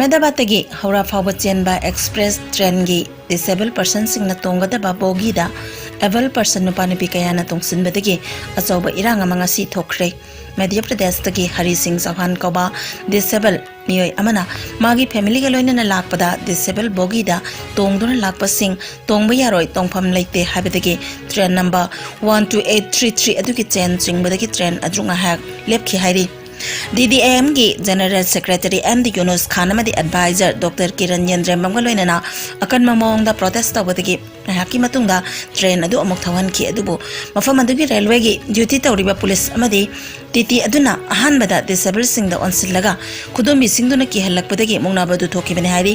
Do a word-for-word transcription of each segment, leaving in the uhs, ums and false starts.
ꯑꯍꯃꯗꯥꯕꯥꯗꯇꯒꯤ ꯍꯧꯔꯥ ꯐꯥꯎꯕ ꯆꯦꯟꯕ ꯑꯦꯛꯁꯄ꯭ꯔꯦꯁ ꯇ꯭ꯔꯦꯟꯒꯤ disabled personꯁꯤꯡꯅ ꯇꯣꯡꯒꯗꯕ ꯕꯣꯒꯤꯗ able person ꯅꯨꯄꯥ ꯅꯨꯄꯤ ꯀꯌꯥꯅ ꯇꯣꯡꯁꯤꯟꯕꯗꯒꯤ ꯑꯆꯧꯕ ꯏꯔꯥꯡ ꯑꯃ ꯉꯁꯤ ꯊꯣꯛꯈ꯭ꯔꯦ꯫ ꯃꯙ꯭ꯌ ꯄ꯭ꯔꯗꯦꯁꯇꯒꯤ ꯍꯔꯤ ꯁꯤꯡ ꯆꯧꯍꯥꯟ ꯀꯧꯕ disabled ꯃꯤꯑꯣꯏ ꯑꯃꯅ ꯃꯥꯒꯤ familyꯒ ꯂꯣꯏꯅꯅ ꯂꯥꯛꯄꯗ disabled ꯕꯣꯒꯤꯗ ꯇꯣꯡꯗꯨꯅ ꯂꯥꯛꯄꯁꯤꯡ ꯇꯣꯡꯕ ꯌꯥꯔꯣꯏ, ꯇꯣꯡꯐꯝ ꯂꯩꯇꯦ ꯍꯥꯏꯕꯗꯒꯤ train number one two eight three three ꯑꯗꯨꯒꯤ ꯆꯦꯟ ꯆꯤꯡꯕꯗꯒꯤ train ꯑꯗꯨ ꯉꯥꯏꯍꯥꯛ ꯂꯦꯞꯈꯤ ꯍꯥꯏꯔꯤ꯫ DDAMꯒꯤ General Secretary M D Yunus Khan ꯑꯃꯗꯤ advisor Doctor Kiran Yendrembamꯒ ꯂꯣꯏꯅꯅ ꯑꯀꯟꯕ ꯃꯑꯣꯡꯗ protest ꯇꯧꯕꯗꯒꯤ ꯉꯥꯏꯍꯥꯛꯀꯤ ꯃꯇꯨꯡꯗ train ꯑꯗꯨ ꯑꯃꯨꯛ ꯊꯧꯍꯟꯈꯤ꯫ ꯑꯗꯨꯕꯨ ꯃꯐꯝ ꯑꯗꯨꯒꯤ railwayꯒꯤ duty ꯇꯧꯔꯤꯕ police ꯑꯃꯗꯤ TT ꯑꯗꯨꯅ ꯑꯍꯥꯟꯕꯗ disabled ꯁꯤꯡꯗ ꯑꯣꯟꯁꯤꯜꯂꯒ ꯈꯨꯗꯣꯝꯕꯤꯁꯤꯡꯗꯨꯅ ꯀꯤꯍꯜꯂꯛꯄꯗꯒꯤ ꯃꯨꯛꯅꯕ ꯑꯗꯨ ꯊꯣꯛꯈꯤꯕꯅꯤ ꯍꯥꯏꯔꯤ꯫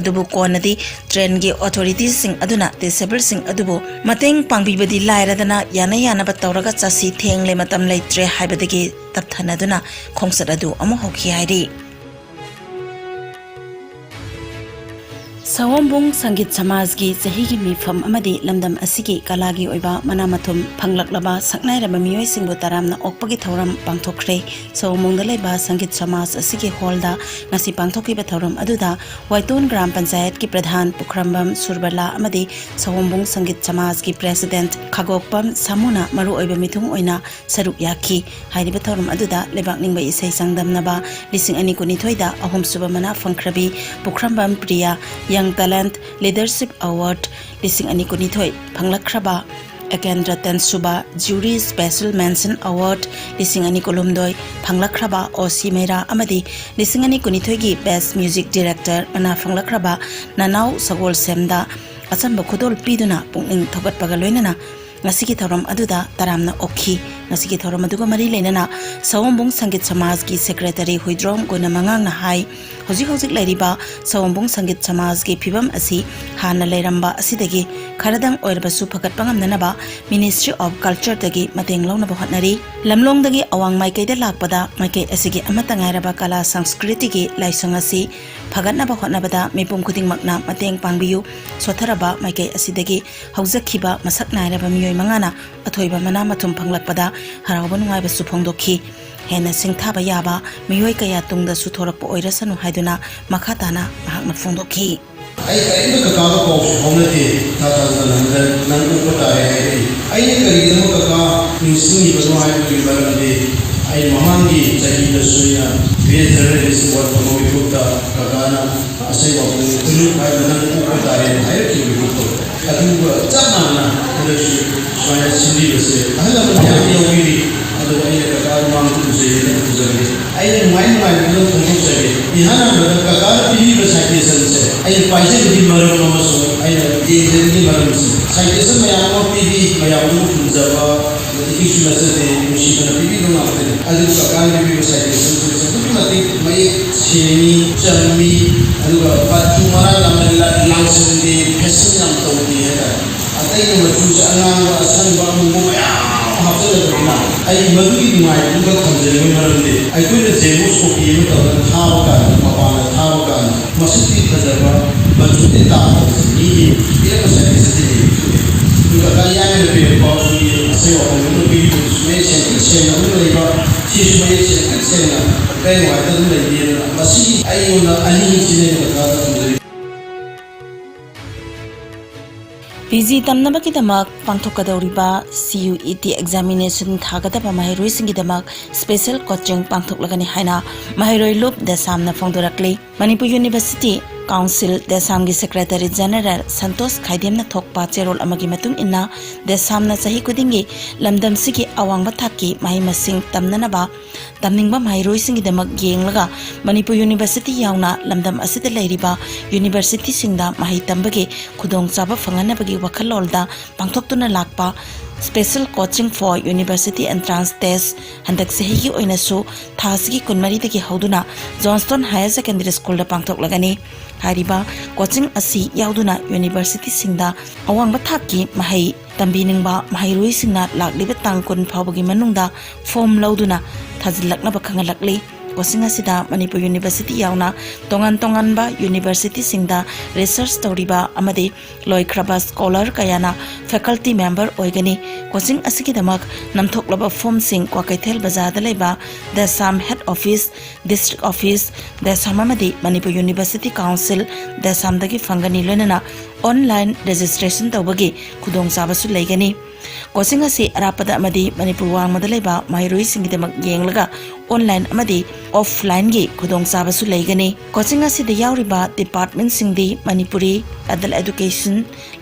ꯑꯗꯨꯕꯨ ꯀꯣꯟꯅꯗꯤ trainꯒꯤ authorityꯁꯤꯡ ꯑꯗꯨꯅ disabled ꯁꯤꯡ ꯑꯗꯨꯕꯨ ꯃꯇꯦꯡ ꯄꯥꯡꯕꯤꯕꯗꯤ ꯂꯥꯏꯔꯗꯅ ꯌꯥꯅ ꯌꯥꯅꯕ ꯇꯧꯔꯒ ꯆꯥꯁꯤ ꯊꯦꯡꯂꯦ, ꯃꯇꯝ ꯂꯩꯇ꯭ꯔꯦ ꯍꯥꯏꯕꯗꯒꯤ ꯇꯞꯊꯅꯗꯨꯅ ꯈꯣꯡꯆꯠ ꯑꯗꯨ ꯑꯃꯨꯛ ꯍꯧꯈꯤ ꯍꯥꯏꯔꯤ꯫ ꯁꯑꯣꯝꯕꯨꯡ ꯁꯪꯒꯤꯠ ꯁꯃꯥꯖꯒꯤ ꯆꯍꯤꯒꯤ ꯃꯤꯐꯝ ꯑꯃꯗꯤ ꯂꯝꯗꯝ ꯑꯁꯤꯒꯤ ꯀꯂꯥꯒꯤ ꯑꯣꯏꯕ ꯃꯅꯥ ꯃꯊꯨꯝ ꯐꯪꯂꯛꯂꯕ ꯁꯛꯅꯥꯏꯔꯕ ꯃꯤꯑꯣꯏꯁꯤꯡꯕꯨ ꯇꯔꯥꯝꯅ ꯑꯣꯛꯄꯒꯤ ꯊꯧꯔꯝ ꯄꯥꯡꯊꯣꯛꯈ꯭ꯔꯦ꯫ ꯁꯑꯣꯝꯕꯨꯡꯗ ꯂꯩꯕ ꯁꯪꯒꯤꯠ ꯁꯃꯥꯖ ꯑꯁꯤꯒꯤ hallꯗ ꯉꯁꯤ ꯄꯥꯡꯊꯣꯛꯈꯤꯕ ꯊꯧꯔꯝ ꯑꯗꯨꯗ ꯋꯥꯏꯇꯣꯟ ꯒ꯭ꯔꯥꯝ ꯄꯟꯆꯥꯌꯠꯀꯤ ꯄ꯭ꯔꯙꯥꯟ ꯄꯨꯈ꯭ꯔꯝꯕꯝ ꯁꯨꯔꯕꯂꯥ ꯑꯃꯗꯤ ꯁꯑꯣꯝꯕꯨꯡ ꯁꯪꯒꯤꯠ ꯁꯃꯥꯖꯀꯤ president ꯈꯥꯒꯣꯛꯄꯝ ꯁꯥꯃꯨꯅ ꯃꯔꯨꯑꯣꯏꯕ ꯃꯤꯊꯨꯡ ꯑꯣꯏꯅ ꯁꯔꯨꯛ ꯌꯥꯈꯤ꯫ ꯍꯥꯏꯔꯤꯕ ꯊꯧꯔꯝ ꯑꯗꯨꯗ ꯂꯩꯕꯥꯛ ꯅꯤꯡꯕ ꯏꯁꯩ ꯆꯥꯡꯗꯝꯅꯕ ꯂꯤꯁꯤꯡ ꯑꯅꯤ ꯀꯨꯟꯅꯤꯊꯣꯏꯗ ꯑꯍꯨꯝꯁꯨꯕ ꯃꯅꯥ ꯐꯪꯈ꯭ꯔꯕꯤ ꯄꯨꯈ꯭ꯔꯝꯕꯝ Priya Young Talent Leadership Award ꯂꯤꯁꯤꯡ ꯑꯅꯤ ꯀꯨꯟꯅꯤꯊꯣꯏ ꯐꯪꯂꯛꯈ꯭ꯔꯕ ꯑꯦꯀꯦꯟꯗ꯭ꯔ ꯇꯦꯟꯁꯨꯕ Jury Special Mention Award ꯂꯤꯁꯤꯡ ꯑꯅꯤ ꯀꯨꯟꯍꯨꯝꯗꯣꯏ ꯐꯪꯂꯛꯈ꯭ꯔꯕ ꯑꯣ ꯁꯤ ꯃꯩꯔꯥ ꯑꯃꯗꯤ ꯂꯤꯁꯤꯡ ꯑꯅꯤ ꯀꯨꯟꯅꯤꯊꯣꯏꯒꯤ Best Music Director ꯃꯅꯥ ꯐꯪꯂꯛꯈ꯭ꯔꯕ ꯅꯅꯥꯎ ꯁꯒꯣꯜꯁꯦꯝꯗ ꯑꯆꯝꯕ ꯈꯨꯗꯣꯜ ꯄꯤꯗꯨꯅ ꯄꯨꯛꯅꯤꯡ ꯊꯧꯒꯠꯄꯒ ꯂꯣꯏꯅꯅ ꯉꯁꯤꯒꯤ ꯊꯧꯔꯝ ꯑꯗꯨꯗ ꯇꯔꯥꯝꯅ ꯑꯣꯛꯈꯤ꯫ ꯉꯁꯤꯒꯤ ꯊꯧꯔꯝ ꯑꯗꯨꯒ ꯃꯔꯤ ꯂꯩꯅꯅ ꯁꯑꯣꯝꯕꯨꯡ ꯁꯪꯒꯤꯠ ꯁꯃꯥꯖꯀꯤ secretary ꯍꯨꯏꯗ꯭ꯔꯣꯝ ꯒꯨꯅꯃꯉꯥꯡꯅ ꯍꯥꯏ, ꯍꯧꯖꯤꯛ ꯍꯧꯖꯤꯛ ꯂꯩꯔꯤꯕ ꯁꯑꯣꯝꯕꯨꯡ ꯁꯪꯒꯤꯠ ꯁꯃꯥꯖꯀꯤ ꯐꯤꯕꯝ ꯑꯁꯤ ꯍꯥꯟꯅ ꯂꯩꯔꯝꯕ ꯑꯁꯤꯗꯒꯤ ꯈꯔꯗꯪ ꯑꯣꯏꯔꯕꯁꯨ ꯐꯒꯠꯄ ꯉꯝꯅꯅꯕ Ministry of Cultureꯗꯒꯤ ꯃꯇꯦꯡ ꯂꯧꯅꯕ ꯍꯣꯠꯅꯔꯤ꯫ ꯂꯝꯂꯣꯡꯗꯒꯤ ꯑꯋꯥꯡ ꯃꯥꯏꯀꯩꯗ ꯂꯥꯛꯄꯗ ꯃꯥꯏꯀꯩ ꯑꯁꯤꯒꯤ ꯑꯃꯠꯇ ꯉꯥꯏꯔꯕ ꯀꯂꯥ ꯁꯪꯁꯀ꯭ꯔꯤꯇꯤꯒꯤ ꯂꯥꯏꯁꯪ ꯑꯁꯤ ꯐꯒꯠꯅꯕ ꯍꯣꯠꯅꯕꯗ ꯃꯤꯄꯨꯝ ꯈꯨꯗꯤꯡꯃꯛꯅ ꯃꯇꯦꯡ ꯄꯥꯡꯕꯤꯌꯨ꯫ ꯁꯣꯠꯊꯔꯕ ꯃꯥꯏꯀꯩ ꯑꯁꯤꯗꯒꯤ ꯍꯧꯖꯈꯤꯕ ꯃꯁꯛ ꯅꯥꯏꯔꯕ ꯃꯤꯑꯣꯏ ꯃꯉꯥꯅ ꯑꯊꯣꯏꯕ ꯃꯅꯥ ꯃꯊꯨꯝ ꯐꯪꯂꯛꯄꯗ ꯍꯔꯥꯎꯕ ꯅꯨꯡꯉꯥꯏꯕꯁꯨ ꯐꯣꯡꯗꯣꯛꯈꯤ꯫ ꯍꯦꯟꯅ ꯁꯤꯡꯊꯥꯕ ꯌꯥꯕ ꯃꯤꯑꯣꯏ ꯀꯌꯥ ꯇꯨꯡꯗꯁꯨ ꯊꯣꯔꯛꯄ ꯑꯣꯏꯔꯁꯅꯨ ꯍꯥꯏꯗꯨꯅ ꯃꯈꯥ ꯇꯥꯅ ꯃꯍꯥꯛꯅ ꯐꯣꯡꯗꯣꯛꯈꯤ꯫ ꯑꯩ ꯀꯔꯤꯝꯇ ꯀꯀꯥꯒ ꯄꯥꯎꯁꯨ ꯐꯥꯎꯅꯗꯦ꯫ ꯊꯥ ꯊꯥꯖꯅ ꯍꯟꯗꯛ ꯅꯪ ꯑꯣꯛꯄ ꯇꯥꯔꯦ ꯍꯥꯏꯔꯛꯏ꯫ ꯑꯩꯅ ꯀꯔꯤꯒꯤꯗꯃꯛ ꯀꯀꯥ ꯅꯤꯡꯁꯤꯡꯉꯤꯕꯅꯣ ꯍꯥꯏꯕꯒꯤ ꯃꯔꯝꯗꯤ, ꯑꯩ ꯃꯃꯥꯡꯒꯤ ꯆꯍꯤꯗꯁꯨ ꯑꯩꯅ ꯕꯤ ꯑꯦꯟ ꯖꯔꯅꯦꯂꯤꯁ ꯑꯦꯋꯥꯔꯗ ꯐꯪꯕ ꯃꯤꯀꯨꯞꯇ ꯀꯀꯥꯅ ꯑꯁꯦꯡꯕ ꯈꯨꯅꯨ ꯍꯥꯏꯕ ꯅꯪ ꯑꯣꯛꯄ ꯇꯥꯔꯦꯅ ꯍꯥꯏꯔꯛꯈꯤꯕ ꯃꯤꯀꯨꯞꯇꯣ, ꯑꯗꯨꯒ ꯆꯞ ꯃꯥꯟꯅꯅ ꯍꯟꯗꯛꯁꯨ ꯁꯨꯃꯥꯏꯅ ꯁꯤꯟꯕꯤꯕꯁꯦ ꯑꯍꯜ ꯂꯃꯟ ꯃꯌꯥꯝ ꯌꯥꯎꯕꯤꯔꯤ꯫ ꯑꯗꯨꯒ ꯑꯩꯅ ꯀꯀꯥ ꯃꯃꯥꯡꯗ ꯎꯖꯩꯌꯦꯅ ꯎꯖꯕꯅꯤ꯫ ꯑꯩꯅ ꯅꯨꯡꯉꯥꯏ ꯅꯨꯡꯉꯥꯏꯕꯗꯨ ꯐꯣꯡꯗꯣꯛꯆꯒꯦ꯫ ꯏꯍꯥꯟ ꯍꯥꯟꯕꯗ ꯀꯀꯥꯅ ꯄꯤꯕꯤꯕ ꯁꯥꯏꯇꯦꯁꯟꯁꯦ ꯑꯩꯅ ꯄꯥꯏꯖꯕꯒꯤ ꯃꯔꯝ ꯑꯃꯁꯨꯡ ꯑꯩꯅ ꯌꯦꯡꯖꯕꯒꯤ ꯃꯔꯝꯁꯦ, ꯁꯥꯏꯇꯦꯁꯟ ꯃꯌꯥꯝ ꯑꯃ ꯄꯤꯕꯤ, ꯃꯌꯥꯝ ꯑꯗꯨ ꯈꯨꯝꯖꯕ ꯏꯊꯤꯛꯁꯨ ꯅꯠꯆꯗꯦ, ꯅꯨꯡꯁꯤꯕꯅ ꯄꯤꯕꯤꯕ ꯉꯥꯛꯇꯅꯤ꯫ ꯑꯗꯨ ꯀꯀꯥꯅ ꯄꯤꯕꯤꯕ ꯁꯥꯏꯇꯦꯁꯟꯁꯦ ꯑꯗꯨꯛꯀꯤ ꯃꯇꯤꯛ ꯃꯌꯦꯛ ꯁꯦꯡꯉꯤ, ꯆꯝꯃꯤ, ꯑꯗꯨꯒ ꯃꯆꯨ ꯃꯔꯥꯡ ꯌꯥꯝꯅ ꯂꯥꯡꯁꯤꯟꯗꯦ, ꯐꯦꯁꯟ ꯌꯥꯝ ꯇꯧꯗꯦ ꯍꯥꯏꯇꯥꯔꯦ꯫ ꯑꯇꯩꯅ ꯃꯆꯨꯁꯦ ꯑꯉꯥꯡꯕ, ꯑꯁꯪꯕ, ꯑꯃꯨꯕ ꯃꯌꯥꯝ ꯑꯃ ꯍꯥꯞꯆꯤꯜꯂꯒꯅꯤꯅ, ꯑꯩ ꯃꯗꯨꯒꯤ ꯅꯨꯡꯉꯥꯏꯕꯗꯨꯈꯛ ꯊꯝꯖꯅꯤꯡꯕꯒꯤ ꯃꯔꯝꯗꯤ, ꯑꯩꯈꯣꯏꯅ ꯖꯦꯔꯣꯛꯁ ꯀꯣꯄꯤ ꯑꯃ ꯇꯧꯔꯒ ꯊꯥꯕ ꯀꯥꯟꯗ, ꯃꯄꯥꯟꯗ ꯊꯥꯕ ꯀꯥꯟꯗ, ꯃꯁꯤꯗꯤ ꯐꯖꯕ ꯃꯆꯨꯗꯤ ꯇꯥꯗꯕꯁꯦ ꯃꯤꯒꯤ ꯄꯤꯔꯛꯄ ꯁꯥꯏꯠꯇꯁꯨ ꯂꯩꯌꯦ꯫ ꯑꯗꯨꯒ ꯀꯀꯥ ꯌꯥꯏꯃꯅ ꯄꯤꯔꯛꯄ ꯑꯩꯈꯣꯏꯒꯤ ꯑꯁꯦꯡꯕ ꯋꯥꯈꯜꯂꯣꯟꯗ ꯄꯤꯔꯤꯕꯗꯨꯁꯨ ꯃꯌꯦꯛ ꯁꯦꯡꯇ꯭ꯔꯤꯛ ꯁꯦꯡꯅ ꯑꯗꯨꯝ ꯂꯩꯕ, ꯁꯤꯁꯨ ꯃꯌꯦꯛ ꯁꯦꯡꯇ꯭ꯔꯤꯛ ꯁꯦꯡꯅ ꯀꯩ ꯅꯨꯡꯉꯥꯏꯇ ꯑꯗꯨꯝ ꯂꯩꯅꯤ꯫ ꯑꯗꯨꯅ ꯃꯁꯤꯒꯤ ꯑꯩꯉꯣꯟꯗ ꯑꯅꯤꯁꯤꯅꯦ ꯑꯩꯅ ꯀꯀꯥꯗ ꯊꯝꯖꯔꯤꯕ꯫ ꯄꯤ ꯖꯤ ꯇꯝꯅꯕꯒꯤꯗꯃꯛ ꯄꯥꯡꯊꯣꯛꯀꯗꯧꯔꯤꯕ C U E T examination ꯊꯥꯒꯗꯕ ꯃꯍꯩꯔꯣꯏꯁꯤꯡꯒꯤꯗꯃꯛ ꯁ꯭ꯄꯦꯁꯦꯜ ꯀꯣꯆꯤꯡ ꯄꯥꯡꯊꯣꯛꯂꯒꯅꯤ ꯍꯥꯏꯅ ꯃꯍꯩꯔꯣꯏ ꯂꯨꯞ ꯗꯦꯁꯥꯝꯅ ꯐꯣꯡꯗꯣꯔꯛꯂꯤ꯫ ꯃꯅꯤꯄꯨꯔ ꯌꯨꯅꯤꯚꯔꯁꯤꯇꯤ ꯀꯥꯎꯟꯁꯤꯜ ꯗꯦꯁꯥꯝꯒꯤ ꯁꯦꯀ꯭ꯔꯦꯇꯔꯤ ꯖꯦꯅꯔꯦꯜ ꯁꯟꯇꯣꯁ ꯈꯥꯏꯗꯦꯝꯅ ꯊꯣꯛꯄ ꯆꯦꯔꯣꯜ ꯑꯃꯒꯤ ꯃꯇꯨꯡ ꯏꯟꯅ, ꯗꯦꯁꯥꯝꯅ ꯆꯍꯤ ꯈꯨꯗꯤꯡꯒꯤ ꯂꯝꯗꯝꯁꯤꯒꯤ ꯑꯋꯥꯡꯕ ꯊꯥꯛꯀꯤ ꯃꯍꯩ ꯃꯁꯤꯡ ꯇꯝꯅꯅꯕ ꯇꯝꯅꯤꯡꯕ ꯃꯍꯩꯔꯣꯏꯁꯤꯡꯒꯤꯗꯃꯛ ꯌꯦꯡꯂꯒ ꯃꯅꯤꯄꯨꯔ ꯌꯨꯅꯤꯚꯔꯁꯤꯇꯤ ꯌꯥꯎꯅ ꯂꯝꯗꯝ ꯑꯁꯤꯗ ꯂꯩꯔꯤꯕ ꯌꯨꯅꯤꯚꯔꯁꯤꯇꯤꯁꯤꯡꯗ ꯃꯍꯩ ꯇꯝꯕꯒꯤ ꯈꯨꯗꯣꯡꯆꯥꯕ ꯐꯪꯍꯟꯅꯕꯒꯤ ꯋꯥꯈꯜꯂꯣꯟꯗ ꯄꯥꯡꯊꯣꯛꯇꯨꯅ ꯂꯥꯛꯄ Special Coaching for University Entrance Test ꯍꯟꯗꯛ ꯆꯍꯤꯒꯤ ꯑꯣꯏꯅꯁꯨ ꯊꯥ ꯑꯁꯤꯒꯤ ꯀꯨꯟꯃꯔꯤꯗꯒꯤ ꯍꯧꯗꯨꯅ ꯖꯣꯟꯁꯇꯣꯟ ꯍꯥꯌꯔ ꯁꯦꯀꯦꯟꯗꯔꯤ ꯁ꯭ꯀꯨꯜꯗ ꯄꯥꯡꯊꯣꯛꯂꯒꯅꯤ꯫ ꯍꯥꯏꯔꯤꯕ ꯀꯣꯆꯤꯡ ꯑꯁꯤ ꯌꯥꯎꯗꯨꯅ ꯌꯨꯅꯤꯚꯔꯁꯤꯇꯤꯁꯤꯡꯗ ꯑꯋꯥꯡꯕ ꯊꯥꯛꯀꯤ ꯃꯍꯩ ꯇꯝꯕꯤꯅꯤꯡꯕ ꯃꯍꯩꯔꯣꯏꯁꯤꯡꯅ ꯂꯥꯛꯂꯤꯕ ꯇꯥꯡ ꯀꯨꯟ ꯐꯥꯎꯕꯒꯤ ꯃꯅꯨꯡꯗ ꯐꯣꯝ ꯂꯧꯗꯨꯅ ꯊꯥꯖꯤꯜꯂꯛꯅꯕ ꯈꯪꯍꯜꯂꯛꯂꯤ꯫ ꯀꯣꯆꯤꯡ ꯑꯁꯤꯗ ꯃꯅꯤꯄꯨꯔ ꯌꯨꯅꯤꯚꯔꯁꯤꯇꯤ ꯌꯥꯎꯅ ꯇꯣꯉꯥꯟ ꯇꯣꯉꯥꯟꯕ ꯌꯨꯅꯤꯚꯔꯁꯤꯇꯤꯁꯤꯡꯗ ꯔꯤꯁꯔꯆ ꯇꯧꯔꯤꯕ ꯑꯃꯗꯤ ꯂꯣꯏꯈ꯭ꯔꯕ ꯁ꯭ꯀꯣꯂꯔ ꯀꯌꯥꯅ ꯐꯦꯀꯜꯇꯤ ꯃꯦꯝꯕꯔ ꯑꯣꯏꯒꯅꯤ꯫ ꯀꯣꯆꯤꯡ ꯑꯁꯤꯒꯤꯗꯃꯛ ꯅꯝꯊꯣꯛꯂꯕ ꯐꯣꯝꯁꯤꯡ ꯀ꯭ꯋꯥꯀꯩꯊꯦꯜ ꯕꯖꯥꯔꯗ ꯂꯩꯕ ꯗꯦꯁꯥꯝ ꯍꯦꯗ ꯑꯣꯐꯤꯁ, ꯗꯤꯁꯇ꯭ꯔꯤꯛ ꯑꯣꯐꯤꯁ, ꯗꯦꯁꯥꯝ ꯑꯃꯗꯤ ꯃꯅꯤꯄꯨꯔ ꯌꯨꯅꯤꯚꯔꯁꯤꯇꯤ ꯀꯥꯎꯟꯁꯤꯜ, ꯗꯦꯁꯥꯝꯗꯒꯤ ꯐꯪꯒꯅꯤ꯫ ꯂꯣꯏꯅꯅ ꯑꯣꯟꯂꯥꯏꯟ ꯔꯦꯖꯤꯁꯇ꯭ꯔꯦꯁꯟ ꯇꯧꯕꯒꯤ ꯈꯨꯗꯣꯡꯆꯥꯕꯁꯨ ꯂꯩꯒꯅꯤ꯫ ꯀꯣꯆꯤꯡ ꯑꯁꯤ ꯑꯔꯥꯞꯄꯗ ꯑꯃꯗꯤ ꯃꯅꯤꯄꯨꯔ ꯋꯥꯡꯃꯗ ꯂꯩꯕ ꯃꯍꯩꯔꯣꯏꯁꯤꯡꯒꯤꯗꯃꯛ ꯌꯦꯡꯂꯒ ꯑꯣꯟꯂꯥꯏꯟ ꯑꯃꯗꯤ ꯑꯣꯐꯂꯥꯏꯟꯒꯤ ꯈꯨꯗꯣꯡꯆꯥꯕꯁꯨ ꯂꯩꯒꯅꯤ꯫ ꯀꯣꯆꯤꯡ ꯑꯁꯤꯗ ꯌꯥꯎꯔꯤꯕ ꯗꯤꯄꯥꯔꯠꯃꯦꯟꯁꯤꯡꯗꯤ Manipuri, adult education,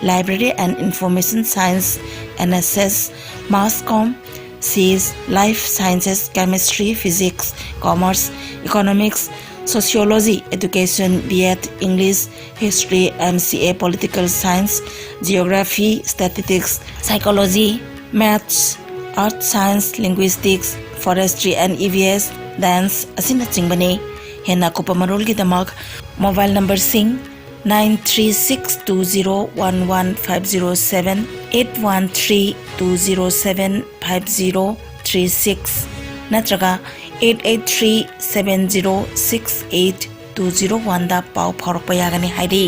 library and information science, N S S, mass com, ꯁꯤꯁ, life sciences, chemistry, physics, commerce, economics, sociology, education, B Ed, English, history, M C A, political science, geography, statistics, psychology, maths, art science, linguistics, forestry and E V S, dance ꯑꯁꯤꯅꯆꯤꯡꯕꯅꯤ꯫ ꯍꯦꯟꯅ ꯑꯀꯨꯞꯄ ꯃꯔꯣꯜꯒꯤꯗꯃꯛ mobile ꯅꯝꯕꯔꯁꯤꯡ nine three six two zero one one five zero seven, eight one three two zero seven five zero three six ꯅꯠꯇ꯭ꯔꯒ eight eight three seven zero six eight two zero one ꯗ ꯄꯥꯎ ꯐꯥꯎꯔꯛꯄ ꯌꯥꯒꯅꯤ ꯍꯥꯏꯔꯤ꯫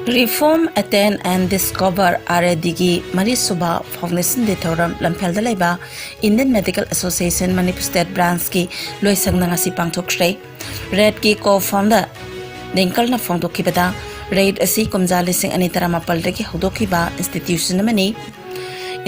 Reform, Attend and Discover, R A D ꯒꯤ ꯃꯔꯤꯁꯨꯕ Foundation Day ꯊꯧꯔꯝ ꯂꯝꯐꯦꯜꯗ ꯂꯩꯕ Indian Medical Association Manipur State Branch ꯀꯤ ꯂꯣꯏꯁꯪꯅ ꯉꯁꯤ ꯄꯥꯡꯊꯣꯛꯈ꯭ꯔꯦ꯫ ꯔꯦꯗꯀꯤ ꯀꯣ ꯐꯥꯎꯟꯗꯔ ꯗꯤꯡꯀꯜꯅ ꯐꯣꯡꯗꯣꯛꯈꯤꯕꯗ, ꯔꯦꯗ ꯑꯁꯤ ꯀꯨꯝꯖꯥ ꯂꯤꯁꯤꯡ ꯑꯅꯤ ꯇꯔꯥꯃꯥꯄꯜꯗꯒꯤ ꯍꯧꯗꯣꯛꯈꯤꯕ ꯏꯟꯁꯇꯤꯇ꯭ꯌꯨꯁꯟ ꯑꯃꯅꯤ꯫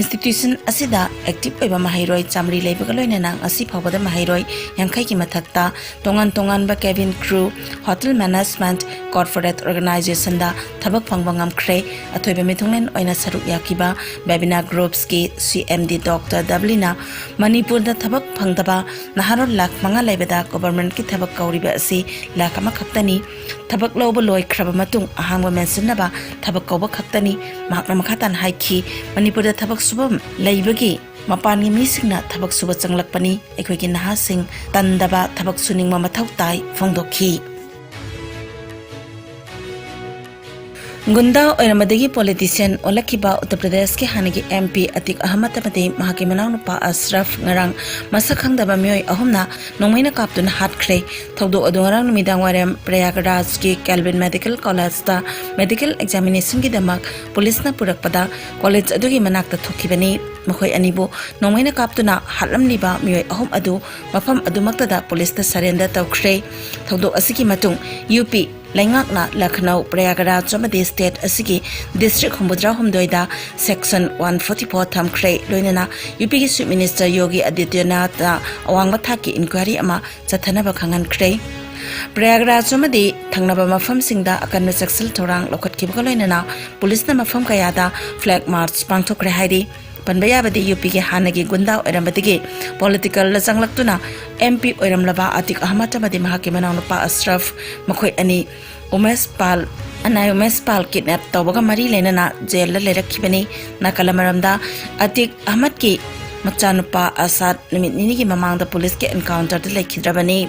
ꯏꯟꯁꯇꯤꯇ꯭ꯌꯨꯁꯟ ꯑꯁꯤꯗ ꯑꯦꯛꯇꯤꯚ ꯑꯣꯏꯕ ꯃꯍꯩꯔꯣꯏ ꯆꯥꯃꯔꯤ ꯂꯩꯕꯒ ꯂꯣꯏꯅꯅ ꯉꯁꯤ ꯐꯥꯎꯕꯗ ꯃꯍꯩꯔꯣꯏ ꯌꯥꯡꯈꯩꯒꯤ ꯃꯊꯛꯇ ꯇꯣꯉꯥꯟ ꯇꯣꯉꯥꯟꯕ cabin crew, hotel management, corporate organizationꯗ ꯊꯕꯛ ꯐꯪꯕ ꯉꯝꯈ꯭ꯔꯦ꯫ ꯑꯊꯣꯏꯕ ꯃꯤꯊꯨꯡꯂꯦꯟ ꯑꯣꯏꯅ ꯁꯔꯨꯛ ꯌꯥꯈꯤꯕ ꯕꯦꯕꯤꯅꯥ ꯒ꯭ꯔꯨꯞꯁꯀꯤ ꯁꯤ ꯑꯦꯝ ꯗꯤ ꯗꯣꯛꯇꯔ ꯗꯕꯂꯤꯅ ꯃꯅꯤꯄꯨꯔꯗ ꯊꯕꯛ ꯐꯪꯗꯕ ꯅꯍꯥꯔꯣꯜ ꯂꯥꯈ ꯃꯉꯥ ꯂꯩꯕꯗ ꯒꯣꯚꯔꯟꯃꯦꯟꯠꯀꯤ ꯊꯕꯛ ꯀꯧꯔꯤꯕ ꯑꯁꯤ ꯂꯥꯈ ꯑꯃꯈꯛꯇꯅꯤ꯫ ꯊꯕꯛ ꯂꯧꯕ ꯂꯣꯏꯈ꯭ꯔꯕ ꯃꯇꯨꯡ ꯑꯍꯥꯡꯕ ꯃꯦꯟꯁꯤꯟꯅꯕ ꯊꯕꯛ ꯀꯧꯕ ꯈꯛꯇꯅꯤ꯫ ꯃꯍꯥꯛꯅ ꯃꯈꯥ ꯇꯥꯅ ꯍꯥꯏꯈꯤ, ꯃꯅꯤꯄꯨꯔꯗ ꯊꯕꯛ ꯁꯨꯐꯝ ꯂꯩꯕꯒꯤ ꯃꯄꯥꯟꯒꯤ ꯃꯤꯁꯤꯡꯅ ꯊꯕꯛ ꯁꯨꯕ ꯆꯪꯂꯛꯄꯅꯤ꯫ ꯑꯩꯈꯣꯏꯒꯤ ꯅꯍꯥꯁꯤꯡ ꯇꯟꯗꯕ, ꯊꯕꯛ ꯁꯨꯅꯤꯡꯕ ꯃꯊꯧ ꯇꯥꯏ ꯐꯣꯡꯗꯣꯛꯈꯤ꯫ ꯒꯨꯟꯗꯥ ꯑꯣꯏꯔꯝꯕꯗꯒꯤ ꯄꯣꯂꯤꯇꯤꯁꯤꯌꯥꯟ ꯑꯣꯜꯂꯛꯈꯤꯕ ꯎꯠꯇꯔ ꯄ꯭ꯔꯗꯦꯁꯀꯤ ꯍꯥꯟꯅꯒꯤ ꯑꯦꯝ ꯄꯤ ꯑꯇꯤꯛ ꯑꯍꯃꯗ ꯑꯃꯗꯤ ꯃꯍꯥꯛꯀꯤ ꯃꯅꯥꯎꯅꯨꯄꯥ ꯑꯁꯔꯐ ꯉꯔꯥꯡ ꯃꯁꯛ ꯈꯪꯗꯕ ꯃꯤꯑꯣꯏ ꯑꯍꯨꯝꯅ ꯅꯣꯡꯃꯩꯅ ꯀꯥꯞꯇꯨꯅ ꯍꯥꯠꯈ꯭ꯔꯦ꯫ ꯊꯧꯗꯣꯛ ꯑꯗꯨ ꯉꯔꯥꯡ ꯅꯨꯃꯤꯗꯥꯡ ꯋꯥꯏꯔꯝ ꯄ꯭ꯔꯌꯥꯒꯔꯥꯖꯀꯤ ꯀꯦꯜꯕꯤꯟ ꯃꯦꯗꯤꯀꯦꯜ ꯀꯣꯂꯦꯖꯇ ꯃꯦꯗꯤꯀꯦꯜ ꯑꯦꯛꯖꯥꯃꯤꯅꯦꯁꯟꯒꯤꯗꯃꯛ ꯄꯨꯂꯤꯁꯅ ꯄꯨꯔꯛꯄꯗ ꯀꯣꯂꯦꯖ ꯑꯗꯨꯒꯤ ꯃꯅꯥꯛꯇ ꯊꯣꯛꯈꯤꯕꯅꯤ꯫ ꯃꯈꯣꯏ ꯑꯅꯤꯕꯨ ꯅꯣꯡꯃꯩꯅ ꯀꯥꯞꯇꯨꯅ ꯍꯥꯠꯂꯝꯂꯤꯕ ꯃꯤꯑꯣꯏ ꯑꯍꯨꯝ ꯑꯗꯨ ꯃꯐꯝ ꯑꯗꯨꯃꯛꯇꯗ ꯄꯨꯂꯤꯁꯇ ꯁꯔꯦꯟꯗꯔ ꯇꯧꯈ꯭ꯔꯦ꯫ ꯊꯧꯗꯣꯛ ꯑꯁꯤꯒꯤ ꯃꯇꯨꯡ ꯌꯨ ꯄꯤ ꯂꯩꯉꯥꯛꯅ ꯂꯈꯅꯧ, ꯄ꯭ꯔꯌꯥꯒꯔꯥꯖ ꯑꯃꯗꯤ ꯁ꯭ꯇꯦꯠ ꯑꯁꯤꯒꯤ ꯗꯤꯁꯇ꯭ꯔꯤꯛ ꯍꯨꯝꯐꯨꯇꯔꯥ ꯍꯨꯝꯗꯣꯏꯗ ꯁꯦꯛꯁꯟ ꯋꯥꯟ ꯐꯣꯔꯇꯤ ꯐꯣꯔ ꯊꯝꯈ꯭ꯔꯦ꯫ ꯂꯣꯏꯅꯅ ꯌꯨ ꯄꯤꯒꯤ ꯆꯤꯐ ꯃꯤꯅꯤꯁꯇꯔ ꯌꯣꯒꯤ ꯑꯗꯤꯇ꯭ꯌꯅꯥꯊꯅ ꯑꯋꯥꯡꯕ ꯊꯥꯛꯀꯤ ꯏꯟꯀ꯭ꯋꯥꯏꯔꯤ ꯑꯃ ꯆꯠꯊꯅꯕ ꯈꯪꯍꯟꯈ꯭ꯔꯦ꯫ ꯄ꯭ꯔꯌꯥꯒꯔꯥꯖ ꯑꯃꯗꯤ ꯊꯪꯅꯕ ꯃꯐꯝꯁꯤꯡꯗ ꯑꯀꯟꯕ ꯆꯦꯛꯁꯤꯜ ꯊꯧꯔꯥꯡ ꯂꯧꯈꯠꯈꯤꯕꯒ ꯂꯣꯏꯅꯅ ꯄꯨꯂꯤꯁꯅ ꯃꯐꯝ ꯀꯌꯥꯗ ꯐ꯭ꯂꯦꯒ ꯃꯥꯔꯆ ꯄꯥꯡꯊꯣꯛꯈ꯭ꯔꯦ ꯍꯥꯏꯔꯤ꯫ ꯄꯟꯕ ꯌꯥꯕꯗꯤ, ꯌꯨ ꯄꯤꯒꯤ ꯍꯥꯟꯅꯒꯤ ꯒꯨꯟꯗꯥ ꯑꯣꯏꯔꯝꯕꯗꯒꯤ ꯄꯣꯂꯤꯇꯤꯀꯦꯜꯗ ꯆꯪꯂꯛꯇꯨꯅ ꯑꯦꯝ ꯄꯤ ꯑꯣꯏꯔꯝꯂꯕ ꯑꯇꯤꯛ ꯑꯍꯃꯗ ꯑꯃꯗꯤ ꯃꯍꯥꯛꯀꯤ ꯃꯅꯥꯎꯅꯨꯄꯥ ꯑꯁꯔꯐ, ꯃꯈꯣꯏ ꯑꯅꯤ ꯎꯃꯦꯁ ꯄꯥꯜ, ꯑꯅꯥꯏ ꯎꯃꯦꯁ ꯄꯥꯜ ꯀꯤꯗꯅꯦꯞ ꯇꯧꯕꯒ ꯃꯔꯤ ꯂꯩꯅꯅ ꯖꯦꯜꯗ ꯂꯩꯔꯛꯈꯤꯕꯅꯤ꯫ ꯅꯥꯀꯜ ꯑꯃꯔꯣꯝꯗ, ꯑꯇꯤꯛ ꯑꯍꯃꯗꯀꯤ ꯃꯆꯥꯅꯨꯄꯥ ꯑꯁꯥꯗ ꯅꯨꯃꯤꯠ ꯅꯤꯅꯤꯒꯤ ꯃꯃꯥꯡꯗ ꯄꯨꯂꯤꯁꯀꯤ ꯑꯦꯟꯀꯥꯎꯟꯇꯔꯗ ꯂꯩꯈꯤꯗ꯭ꯔꯕꯅꯤ꯫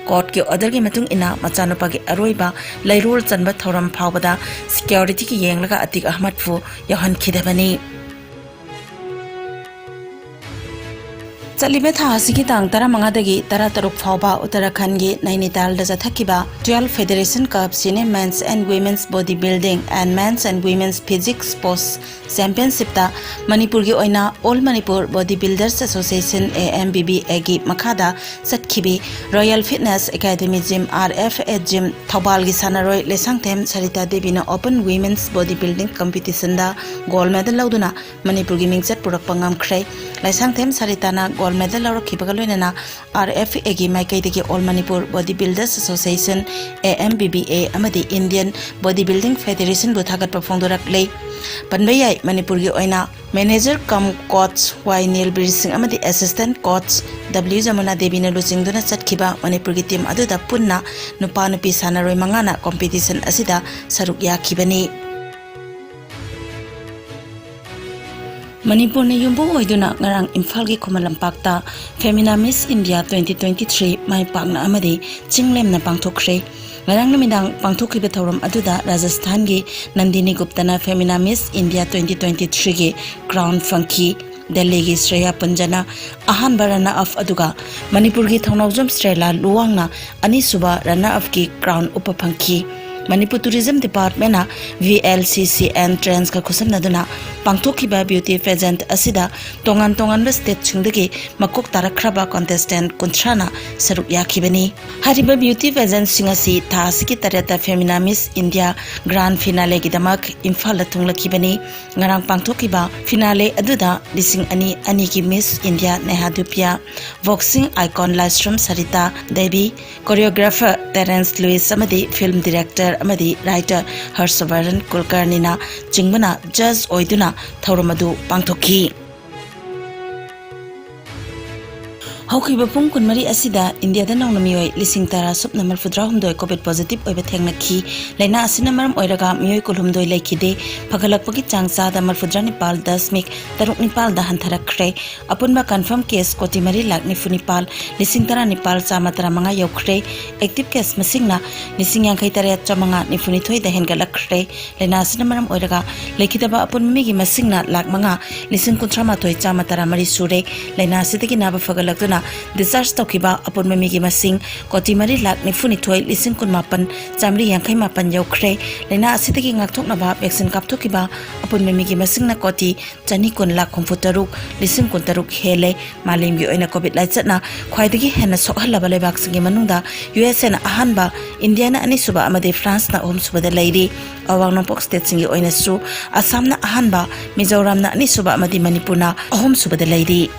ꯀꯣꯔꯠꯀꯤ ꯑꯣꯔꯗꯔꯒꯤ ꯃꯇꯨꯡ ꯏꯟꯅ ꯃꯆꯥꯅꯨꯄꯥꯒꯤ ꯑꯔꯣꯏꯕ ꯂꯩꯔꯣꯜ ꯆꯟꯕ ꯊꯧꯔꯝ ꯐꯥꯎꯕꯗ ꯁꯤꯀ꯭ꯌꯣꯔꯤꯇꯤꯒꯤ ꯌꯦꯡꯂꯒ ꯑꯇꯤꯛ ꯑꯍꯃꯗꯄꯨ ꯌꯥꯎꯍꯟꯈꯤꯗꯕꯅꯤ꯫ ꯆꯠꯂꯤꯕ ꯊꯥ ꯑꯁꯤꯒꯤ ꯇꯥꯡ ꯇꯔꯥꯃꯉꯥꯗꯒꯤ ꯇꯔꯥꯇꯔꯨꯛ ꯐꯥꯎꯕ ꯎꯠꯇꯔꯥꯈꯟꯒꯤ ꯅꯩꯅꯤꯇꯥꯜꯗ ꯆꯠꯊꯈꯤꯕ twelve Federation Cup Senior Men's and Women's Body Building and Men's and Women's Physique Sports Championshipꯇ ꯃꯅꯤꯄꯨꯔꯒꯤ ꯑꯣꯏꯅ All Manipur Body Builders Association, A M B B Aꯒꯤ ꯃꯈꯥꯗ ꯆꯠꯈꯤꯕꯤ Royal Fitness Academy Gym, R F A Gym, ꯊꯧꯕꯥꯜꯒꯤ ꯁꯥꯟꯅꯔꯣꯏ Leishangthem Sarita ꯗꯦꯕꯤꯅ Open Women's Body Building Competitionꯗ gold medal ꯂꯧꯗꯨꯅ ꯃꯅꯤꯄꯨꯔꯒꯤ ꯃꯤꯡꯆꯠ ꯄꯨꯔꯛꯄ ꯉꯝꯈ꯭ꯔꯦ꯫ Leishangthem ꯁꯔꯤꯇꯥꯅ gold medal ꯂꯧꯔꯛꯈꯤꯕꯒ ꯂꯣꯏꯅꯅ R F Aꯒꯤ ꯃꯥꯏꯀꯩꯗꯒꯤ All Manipur Body Builders Association, A M B B A ꯑꯃꯗꯤ Indian Body Building Federationꯕꯨ ꯊꯥꯒꯠꯄ ꯐꯣꯡꯗꯣꯔꯛꯂꯦ꯫ ꯄꯟꯕ ꯌꯥꯏ, ꯃꯅꯤꯄꯨꯔꯒꯤ ꯑꯣꯏꯅ manager cum coach Y ꯅꯤꯜꯕꯤꯔ ꯁꯤꯡ ꯑꯃꯗꯤ assistant coach W ꯖꯃꯨꯅꯥ ꯗꯦꯕꯤꯅ ꯂꯨꯆꯤꯡꯗꯨꯅ ꯆꯠꯈꯤꯕ ꯃꯅꯤꯄꯨꯔꯒꯤ team ꯑꯗꯨꯗ ꯄꯨꯟꯅ ꯅꯨꯄꯥ ꯅꯨꯄꯤ ꯁꯥꯟꯅꯔꯣꯏ ꯃꯉꯥꯅ competition ꯑꯁꯤꯗ ꯁꯔꯨꯛ ꯌꯥꯈꯤꯕꯅꯤ꯫ ꯃꯅꯤꯄꯨꯔꯅ ꯌꯨꯝꯕꯨ ꯑꯣꯏꯗꯨꯅ ꯉꯔꯥꯡ ꯏꯝꯐꯥꯜꯒꯤ ꯈꯨꯃꯟ ꯂꯝꯄꯥꯛꯇ Femina Miss India twenty twenty-three ꯃꯥꯏ ꯄꯥꯛꯅ ꯑꯃꯗꯤ ꯆꯤꯡ ꯂꯦꯝꯅ ꯄꯥꯡꯊꯣꯛꯈ꯭ꯔꯦ꯫ ꯉꯔꯥꯡ ꯅꯨꯃꯤꯗꯥꯡ ꯄꯥꯡꯊꯣꯛꯈꯤꯕ ꯊꯧꯔꯝ ꯑꯗꯨꯗ ꯔꯥꯖꯁꯊꯥꯟꯒꯤ Nandini ꯒꯨꯞꯇꯅ Femina Miss India twenty twenty-threeꯒꯤ crown ꯐꯪꯈꯤ꯫ ꯗꯦꯜꯂꯤꯒꯤ ꯁ꯭ꯔꯦꯌꯥ ꯄꯨꯟꯖꯅ ꯑꯍꯥꯟꯕ runner up ꯑꯗꯨꯒ ꯃꯅꯤꯄꯨꯔꯒꯤ ꯊꯧꯅꯥꯎꯖꯝ ꯁ꯭ꯔꯦꯂꯥ ꯂꯨꯋꯥꯡꯅ ꯑꯅꯤꯁꯨꯕ runner upꯀꯤ crown ꯎꯞꯄ ꯐꯪꯈꯤ꯫ ꯃꯅꯤꯄꯨꯔ Tourism Departmentꯅ VLCC entrancega ꯈꯨꯠꯁꯝꯅꯗꯨꯅ ꯄꯥꯡꯊꯣꯛꯈꯤꯕ beauty pageant ꯑꯁꯤꯗ ꯇꯣꯉꯥꯟ ꯇꯣꯉꯥꯟꯕ stateꯁꯤꯡꯗꯒꯤ ꯃꯀꯣꯛ ꯇꯥꯔꯛꯈ꯭ꯔꯕ contestant ꯀꯨꯟꯊ꯭ꯔꯥꯅ ꯁꯔꯨꯛ ꯌꯥꯈꯤꯕꯅꯤ꯫ ꯍꯥꯏꯔꯤꯕ beauty pageantꯁꯤꯡ ꯑꯁꯤ ꯊꯥ ꯑꯁꯤꯒꯤ ꯇꯔꯦꯠꯇ Femina Miss India grand finaleꯒꯤꯗꯃꯛ ꯏꯝꯐꯥꯜꯗ ꯊꯨꯡꯂꯛꯈꯤꯕꯅꯤ꯫ ꯉꯔꯥꯡ ꯄꯥꯡꯊꯣꯛꯈꯤꯕ finale ꯑꯗꯨꯗ ꯂꯤꯁꯤꯡ ꯑꯅꯤ ꯑꯅꯤꯒꯤ Miss India ꯅꯦꯍꯥ ꯗꯨꯄꯤꯌꯥ, boxing icon ꯂꯥꯏꯁ꯭ꯔꯝ Sarita Devi, choreographer Terence Lewis ꯑꯃꯗꯤ film director ꯑꯃꯗꯤ writer ꯍꯔꯁꯕꯔꯟ ꯀꯨꯜꯀꯔꯅꯤꯅ ꯆꯤꯡꯕꯅ judge ꯑꯣꯏꯗꯨꯅ ꯊꯧꯔꯝ ꯑꯗꯨ ꯄꯥꯡꯊꯣꯛꯈꯤ꯫ ꯍꯧꯈꯤꯕ ꯄꯨꯡ ꯀꯨꯟꯃꯔꯤ ꯑꯁꯤꯗ ꯏꯟꯗꯤꯌꯥꯗ ꯅꯧꯅ ꯃꯤꯑꯣꯏ ꯂꯤꯁꯤꯡ ꯇꯔꯥ ꯁꯨꯞꯅ ꯃꯔꯤꯐꯨꯇꯔꯥꯍꯨꯝꯗꯣꯏ COVID positive ꯑꯣꯏꯕ ꯊꯦꯡꯅꯈꯤ꯫ ꯂꯥꯏꯅꯥ ꯑꯁꯤꯅ ꯃꯔꯝ ꯑꯣꯏꯔꯒ ꯃꯤꯑꯣꯏ ꯀꯨꯟꯍꯨꯝꯗꯣꯏ ꯂꯩꯈꯤꯗꯦ꯫ ꯐꯒꯠꯂꯛꯄꯒꯤ ꯆꯥꯡ ꯆꯥꯗ ꯃꯔꯤꯐꯨꯇꯔꯥꯅꯤꯄꯥꯜ ꯗꯁꯃꯤꯛ ꯇꯔꯨꯛ ꯅꯤꯄꯥꯜꯗ ꯍꯟꯊꯔꯛꯈ꯭ꯔꯦ꯫ ꯑꯄꯨꯟꯕ confirm case ꯀꯣꯇꯤ ꯃꯔꯤ ꯂꯥꯛ ꯅꯤꯐꯨ ꯅꯤꯄꯥꯜ ꯂꯤꯁꯤꯡ ꯇꯔꯥꯅꯤꯄꯥꯜ ꯆꯥꯝꯃ ꯇꯔꯥꯃꯉꯥ ꯌꯧꯈ꯭ꯔꯦ꯫ Active case ꯃꯁꯤꯡꯅ ꯂꯤꯁꯤꯡ ꯌꯥꯡꯈꯩ ꯇꯔꯦꯠ ꯆꯥꯝꯃꯉꯥ ꯅꯤꯐꯨ ꯅꯤꯊꯣꯏꯗ ꯍꯦꯟꯒꯠꯂꯛꯈ꯭ꯔꯦ꯫ ꯂꯥꯏꯅꯥ ꯑꯁꯤꯅ ꯃꯔꯝ ꯑꯣꯏꯔꯒ ꯂꯩꯈꯤꯗꯕ ꯑꯄꯨꯟꯕ ꯃꯤꯒꯤ ꯃꯁꯤꯡꯅ ꯂꯥꯛ ꯃꯉꯥ ꯂꯤꯁꯤꯡ ꯀꯨꯟꯊ꯭ꯔꯥ ꯃꯥꯊꯣꯏ ꯆꯥꯝꯃ ꯇꯔꯥ ꯃꯔꯤ ꯁꯨꯔꯦ꯫ ꯂꯥꯏꯅꯥ ꯑꯁꯤꯗꯒꯤ ꯅꯥꯕ ꯐꯒꯠꯂꯛꯇꯨꯅ discharge ꯇꯧꯈꯤꯕ ꯑꯄꯨꯟꯕ ꯃꯤꯒꯤ ꯃꯁꯤꯡ ꯀꯣꯇꯤ ꯃꯔꯤ ꯂꯥꯛ ꯅꯤꯐꯨ ꯅꯤꯊꯣꯏ ꯂꯤꯁꯤꯡ ꯀꯨꯟ ꯃꯥꯄꯟ ꯆꯥꯃꯔꯤ ꯌꯥꯡꯈꯩ ꯃꯥꯄꯟ ꯌꯧꯈ꯭ꯔꯦ꯫ ꯂꯥꯏꯅꯥ ꯑꯁꯤꯗꯒꯤ ꯉꯥꯛꯊꯣꯛꯅꯕ vaccine ꯀꯥꯞꯊꯣꯛꯈꯤꯕ ꯑꯄꯨꯟꯕ ꯃꯤꯒꯤ ꯃꯁꯤꯡꯅ ꯀꯣꯇꯤ ꯆꯅꯤ ꯀꯨꯟ ꯂꯥꯛ ꯍꯨꯝꯐꯨ ꯇꯔꯨꯛ ꯂꯤꯁꯤꯡ ꯀꯨꯟ ꯇꯔꯨꯛ ꯍꯦꯜꯂꯦ꯫ ꯃꯥꯂꯦꯝꯒꯤ ꯑꯣꯏꯅ COVID ꯂꯥꯏꯆꯠꯅ ꯈ꯭ꯋꯥꯏꯗꯒꯤ ꯍꯦꯟꯅ ꯁꯣꯛꯍꯜꯂꯕ ꯂꯩꯕꯥꯛꯁꯤꯡꯒꯤ ꯃꯅꯨꯡꯗ USAꯅ ꯑꯍꯥꯟꯕ, ꯏꯟꯗꯤꯌꯥꯅ ꯑꯅꯤꯁꯨꯕ ꯑꯃꯗꯤ ꯐ꯭ꯔꯥꯟꯁꯅ ꯑꯍꯨꯝꯁꯨꯕꯗ ꯂꯩꯔꯤ꯫ ꯑꯋꯥꯡ ꯅꯣꯡꯄꯣꯛ stateꯁꯤꯡꯒꯤ ꯑꯣꯏꯅꯁꯨ ꯑꯁꯥꯝꯅ ꯑꯍꯥꯟꯕ, ꯃꯤꯖꯣꯔꯥꯝꯅ ꯑꯅꯤꯁꯨꯕ ꯑꯃꯗꯤ ꯃꯅꯤꯄꯨꯔꯅ ꯑꯍꯨꯝꯁꯨꯕꯗ ꯂꯩꯔꯤ꯫